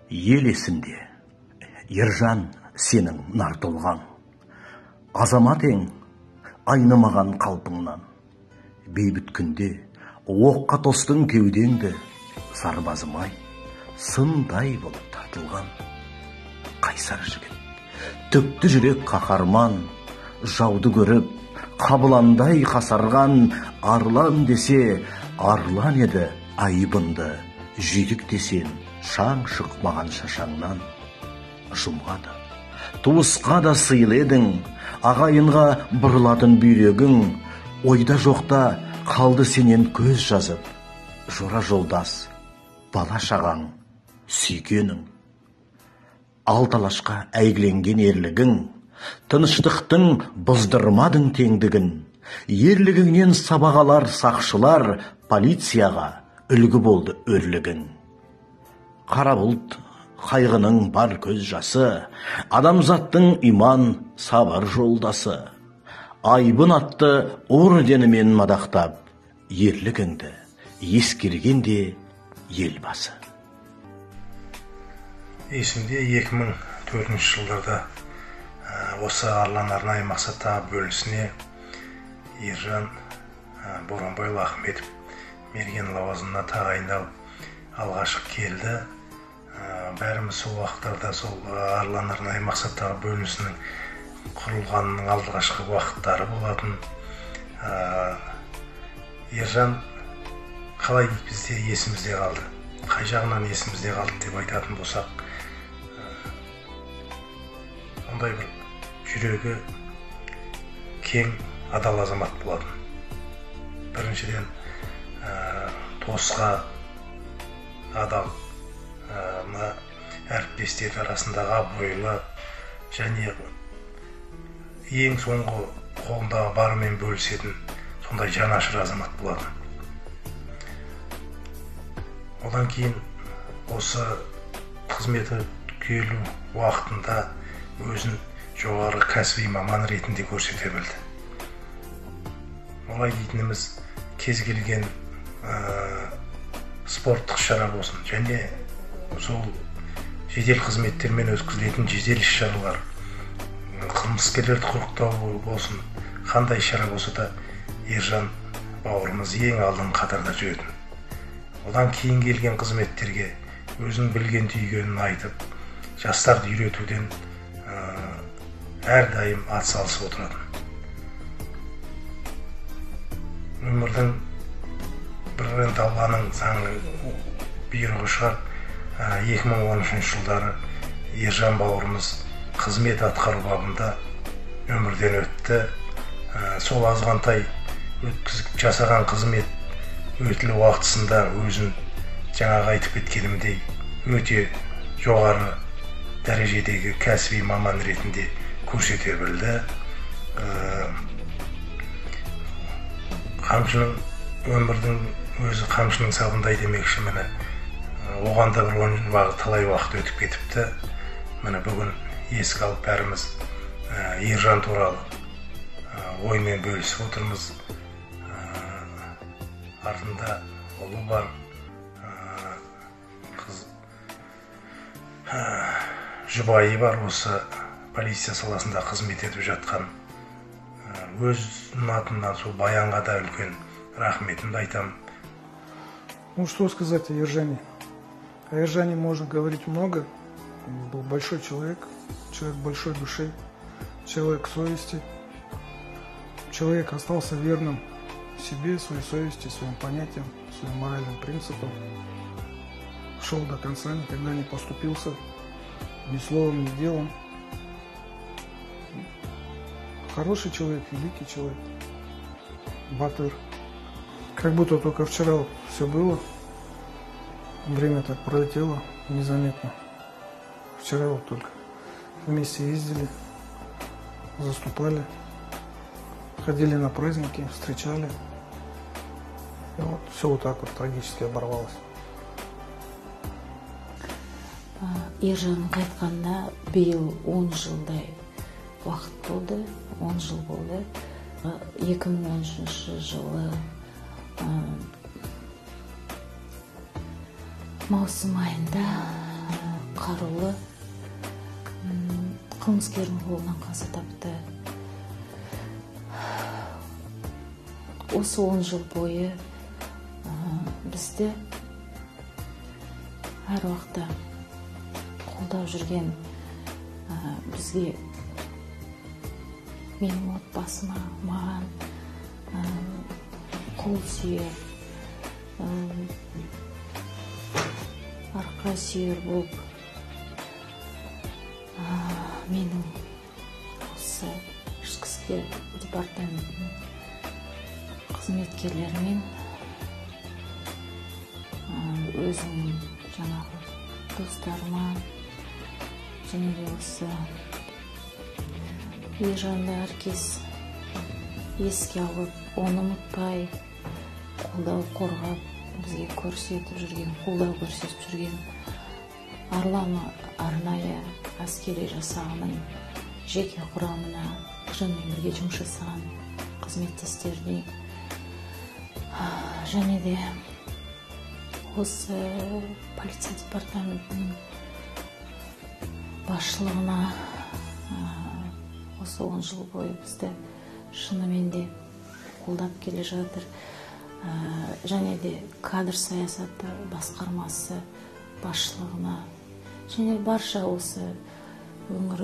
Ел есінде, Ержан, сенің нар тұлғаң. Азамат ең, айнымаған қалпыңнан. Бейбіт күнде оққа тостың кеудеңді, сарбазым-ай, сындай болып тартылған. Қайсар жігіт, түкті жүрек қаһарман, жауды көріп, қабыландай қасарған, арлан десе, арлан еді айбынды, жүйрік десең, шаң шықмаған шашаңнан. Жұмға да, туысқа да сыйлы едің, ағайынға бұрылатын бүйрегің, ойда жоқта қалды сенен көз жазып, жора жолдас, бала шағаң, сүйгенің. Алты алашқа әйгіленген ерлігің, тыныштықтың бұздырмадың теңдігін, ерлігіңнен сабақ алар сақшылар, полицияға үлгі болды өрлігің. Қара бұлт қайғының бар көз жасы, адамзаттың иман сабыр жолдасы. Айбын атты орденімен мадақтап, ерлігіңді ескерген де елбасы. Есімде 2004 жылдарда осы Арлан арнайы мақсаттағы бөлінісіне Ержан Боранбайұлы Ахметов мерген лауазымына тағайындалып алғашқы келді. Бәріміз сол уақыттарда сол Арлан арнайы мақсаттағы бөлінісінің құрылғанының алғашқы уақыттары болатын. Ержан қалай бізде есімізде қалды, қай жағынан есімізде қалды деп айтатын болсақ, ондай бір жүрегі кең адал азамат болатын. Біріншіден, досқа адал, мына әріптестер арасындағы абыройлы және ең соңғы қолындағы барымен бөлісетін сондай жанашыр азамат болатын. Одан кейін осы қызметі келу уақытында өзін жоғары кәсіби маман ретінде көрсете білді. Олай дейтініміз, кез келген спорттық шара болсын және сол жедел қызметтермен өткізілетін жедел іс-шаралар, қылмыскерлерді құрықтау болсын, қандай шара болса да Ержан бауырымыз ең алдыңғы қатарда жүретін. Одан кейін келген қызметтерге өзінің білген түйгенін айтып, жастарды үйретуден әрдайым атсалысып отыратын. Өмірдің бір енді Алланың заңы бұйрығы шығар, 2013 жылдары Ержан бауырымыз қызмет атқару бабында өмірден өтті. Сол азғантай өткізіп жасаған қызмет өтілі уақытысында өзін жаңағы айтып кеткенімдей өте жоғары дәрежедегі кәсіби маман ретінде көрсете білді. Қамшының өмірдің өзі қамшының сабындай демекші, міне оған да бір талай уақыт өтіп кетіпті. Міне бүгін еске алып бәріміз Ержан туралы оймен бөлісіп отырмыз. Артында ұлы бар, қыз, жұбайы бар, осы полиция саласында қызмет етіп жатқан. Өзінің атымнан сол Баянға да үлкен рахметімді айтамын. Ну, что сказать о Ержане? О Ержане можно говорить много. Он был большой человек, человек большой души, человек совести. Человек остался верным себе, своей совести, своим понятиям, своим моральным принципам. Шел до конца, никогда не поступился ни словом, ни делом. Хороший человек, великий человек, батыр. Как будто только вчера все было. Время так пролетело незаметно. Вчера вот только вместе ездили, заступали, ходили на праздники, встречали. И вот все вот так вот трагически оборвалось. Ержанның қайтқанына биыл 10 жылдай уақыт болды, 10 жыл болды. 2013 жылы маусым айында Қарулы қылмыскердің қолынан қаза тапты. Осы 10 жыл бойы бізді әр уақытта қолдап жүрген, бізге, менің отбасыма, маған қол сүйер, арқа сүйер болып, менің осы ішкі істер департаментінің қызметкерлерімен, өзімнің жаңағы достарыма және де осы Ержанды әркез еске алып, оны ұмытпай, қолдау қорғап, бізге көрсетіп жүрген, қолдау көрсетіп жүрген Арлан арнайы әскери жасағының жеке құрамына, Ержанмен бірге жұмыс жасаған қызметтестеріне және де осы полиция департаментінің басшылығына осы 10 жыл бойы бізді шынымен де қолдап келе жатыр. Және де кадр саясаты басқармасы басшылығына және барша осы өңір,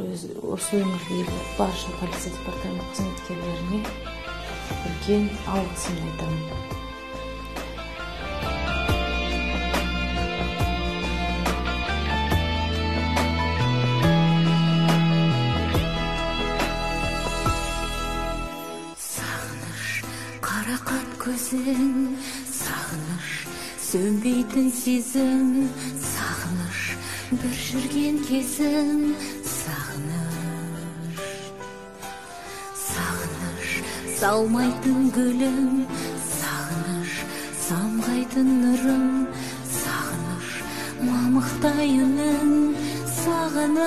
осы өңірдегі барша полиция департаменті қызметкерлеріне үлкен алғысымды айтамын. Сағыныш, қарақат көзің, сағыныш, сөнбейтін сезім, сағыныш, бір жүрген кезім, сағыныш. Сағыныш, салмайтын гүлім, сағыныш, самғайтын нұрым, сағыныш, мамықтай үнің, сағыныш.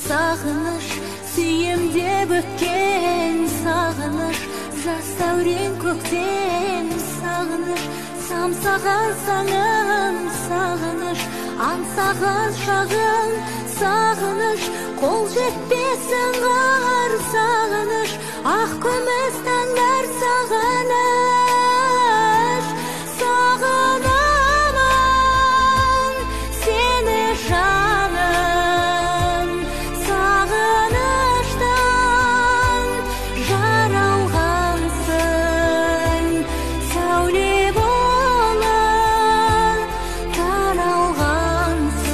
Сағыныш, сүйем деп өткен, сағыныш, жас дәурен көктем, сағыныш, самсаған саңым, сағыныш, аңсаған шағым, сағыныш, қол жетпес аңғар, сағыныш, ақ күміс таңдар, сағыныш. Сағынамын сені, жаным, сағыныштан жаралғансың, сәуле болып таралғансың,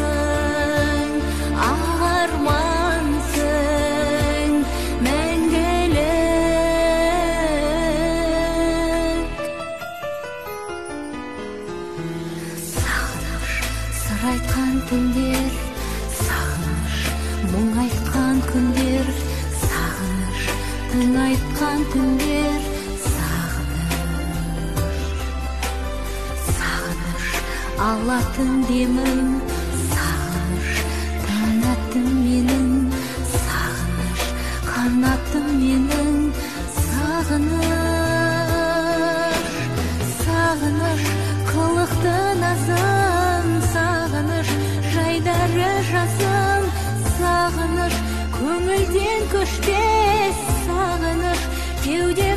ақ армансың мәңгілік. Сағыныш, сыр айтқан түндер, сағыныш, мұң айтқан күндер, сағыныш, тың айтқан түндер, сағыныш. Сағыныш, алатын демім, сағыныш, таңатым менің, сағыныш, қанатым менің, сағыныш. Сағыныш, қылықты назым, сағыныш, жайдары жазым, сағыныш, көңілден көшпес, сағыныш, кеуде